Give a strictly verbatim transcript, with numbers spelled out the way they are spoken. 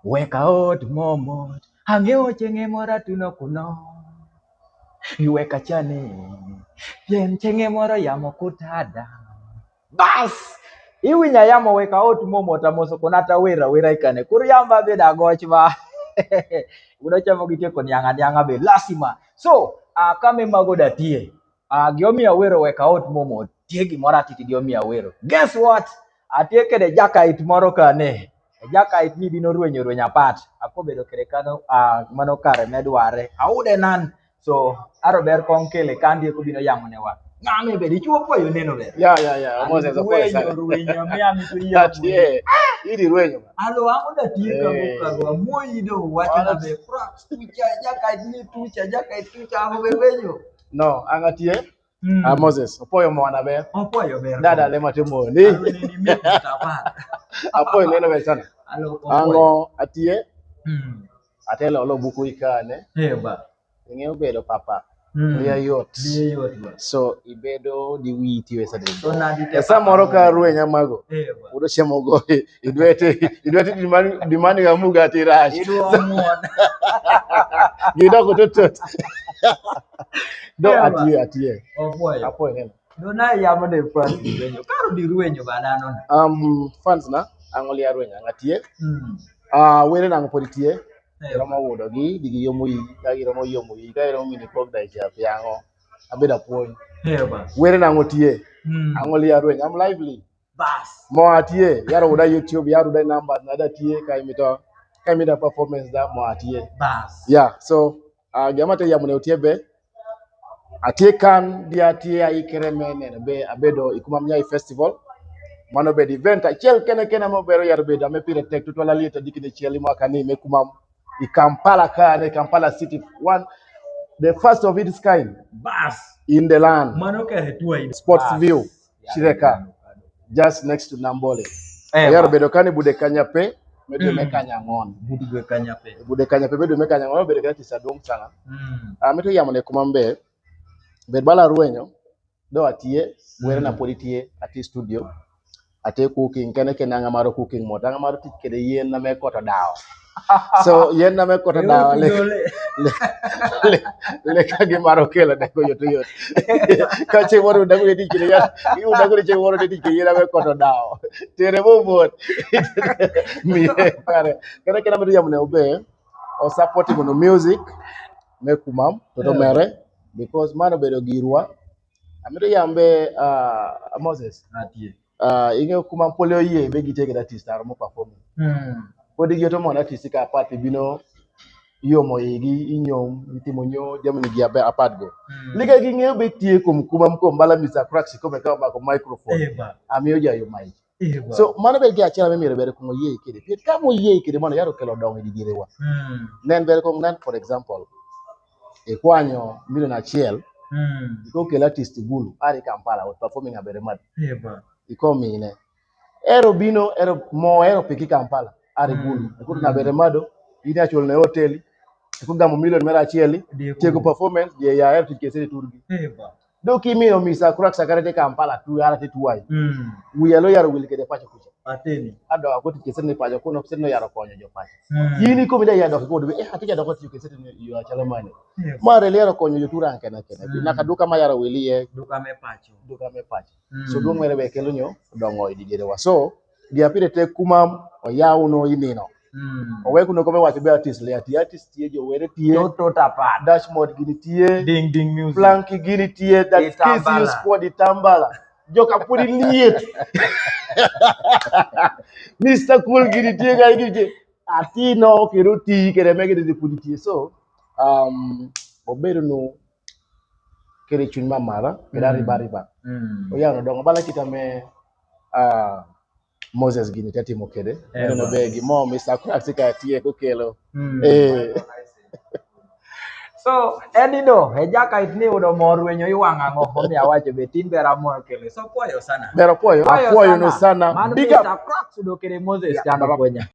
Wek aot momot, ang'eyo ceng'e moro atuno kuno. Iwek achane, pien ceng'e moro yamo kutada. Bas! Iwinyo yamo wek aot momot amoso kuno ta wera wera ikane. Kuru yamba be da goch ba. Udo chamo gi tieko niang' aniang' be lasima. So, ah, kame mago da tie. Ah, gima omiyo awero wek aot momot, tie gimoro atiti gima omiyo awero. Guess what? Atye kede jakait moro kane. Jakait ni bino rwenyo rwenyo apat. Akobedo kede kano, ah, mano kare me dware. Aude nan. So, aro ber kong kele kandi eko bino yamo ne wa. Ng'ame be dichuo puoyo neno ber. Ya, ya, ya, Moses, apuoyo sana. Rwenyo, rwenyo, mi ami tu ya. Atie, idi rwenyo. Alo, amo da tie ka mo ka mo ido, wacho na be, pra, tucha, jakait ni tucha, jakait tucha, amo be rwenyo. No, ang' atie? Mm. Ah, Moses, apuoyo mona be. Apuoyo be. Dada le matimo ni. Alo, ni, ni, mi, mi, tapa. Apuoyo neno be sana. Alo, apuoyo. Ang'o atie? Mm. Atelo lo buku ikane. Eh, ba. Ing'eyo bedo papa. Mm. Riyo yot. Riyo yot, ba. So, ibedo di wi tiwe sa de. So, na di te. E samoro ka rwenyo mago. Eh, ba. Udo siemo go. Idwete, idwete di mani, di mani ga muga ti rash. Idwa muon. Gidoko totot. Do, eh, ba. Atie, atie. Apuoyo. Apuoyo neno. Do na yamo ne fans rwenyo. Karo di rwenyo ba nano. Um, fans na, ang'o lia rwenyo, ang' atie? Mm. Ah, were nang'o pod itie? Eh, ba. Iromo wudogi, digi yomo yi, ka giromo yomo yi, ka giromo mini pok da icha piang'o. Abedo apuonj. Eh, ba. Were nang'o tie? Mm. Ang'o lia rwenyo, I'm lively. Bas. Mo atie, yaro uda YouTube, yaro uda namba, na da tie, ka imito, ka imito performance da, mo atie. Bas. Yeah, so, ah, gima te yamo ne utie be, atie kan, di atie aikere me neno be, abedo i Kumam Nyae Festival. Mano bedo event achiel kene kene mo bero yar bedo, ame pire tek tutwal aliet adikide chiel mwaka ni me Kumam. I Kampala kane, Kampala City, one, the first of its kind. Bas. In the land. Mano kere tuo in. Sports View. Bas. Chireka. Just next to Nambole. Eh, yar bedo kane bude kanyape, medo me kanyang'on. Bude kanyape. Bude kanyape, medo me kanyang'on, bedo kane tisa dong sana. Mm. Ah, medo yamo ne Kumam be, bed bala rwenyo, do atie, were na pod itie, atie studio. Atie cooking, kene kene ang'a maro cooking mot, ang'a maro tich kede yien na me koto dawo. So, yien na me koto dawo, le, le, le, le ka gimaro kelo dako yot yot. Ka chieng' moro udago ni tich kede yien, udago ni chieng' moro ni tich kede yien na me koto dawo. Tere mo mot. Miye kare. Kene kene medo yamo ne ube, o support mondo music me Kumam, to to mere, because mano bedo girwa. Amito yambe, ah, Moses. Atie. Ah, ing'eyo Kumam pole oyie be gitege da artist aro mo perform. Mm. Podi giyoto mondo artist ka apart bino yomo igi, inyom, itimo nyo, jamni gi abe apart go. Mm. Like ging'eyo be tie kuom Kumam kuom bala Mister Cracks kome ka omako microphone. Eh, ba. Amiyo jayo mic. Eh, ba. So, mano be gi achiel mimiro ber kuom oyie kede. Pien ka mo oyie kede mano yaro kelo dong e diere wa. Mm. Nen ber kuom nen, for example, ikwanyo milion achiel, mm, iko kelo artist Gulu, ari Kampala, was performing Aberemado. Eh, ba. Iko mine. Ero bino, ero mo, ero piki Kampala, ari, mm, Gulu. Iko na Aberemado, ini achul ne hotel, iko gamo milion mera achiel, dieko, tieko performance, die ya ero tich kese turgi. Eh, ba. Do kimiyo Mister Cracks kare te Kampala, tu ara te tuwai. Mm. Wiye lo yaro wil kede pacho kucha. Ateni. Ado ago tich kese ni pacho kuno, kese no yaro konyo jo pacho. Mm. Yini komi da yado ko be, eh, ati yado ko tich kese ni yo achalo mane. Yes. Mare le yaro konyo jo turan kena kena. Mm. Na ka duka ma yaro wil ye. Duka me pacho. Duka me pacho. Mm. So duong' mere be kelo nyo, dongo i diere wa. So, gi apire te Kumam, oyaw no inino. Mm. Owe kuno kome wacho be artist le ati, artist tie, jo were tie. Toto tapa. Dashboard gini tie. Ding ding music. Plank gini tie, that Kiss You Squad Itambala. Joka pudi liet. Mister Cool gini tie, ga gini tie. Ati no, kero ti, kere me gini pudi tie. So, um, obedo no, kere chuny mamara, kere, mm, riba riba. Mm. Oyano dongo, bala kita me, ah, Moses gini te timo kede. Eh, neno be gimo Mister Cracks ka tie kokelo. Mm. Eh. So, eni do, e jakait ni udo mor wenyo iwang'a ngo, omi awacho be tin bera mor kele. So, apuoyo sana. Bero apuoyo, apuoyo no sana. Big up. Mister Cracks udo kede Moses, yeah, chano baba. Konya.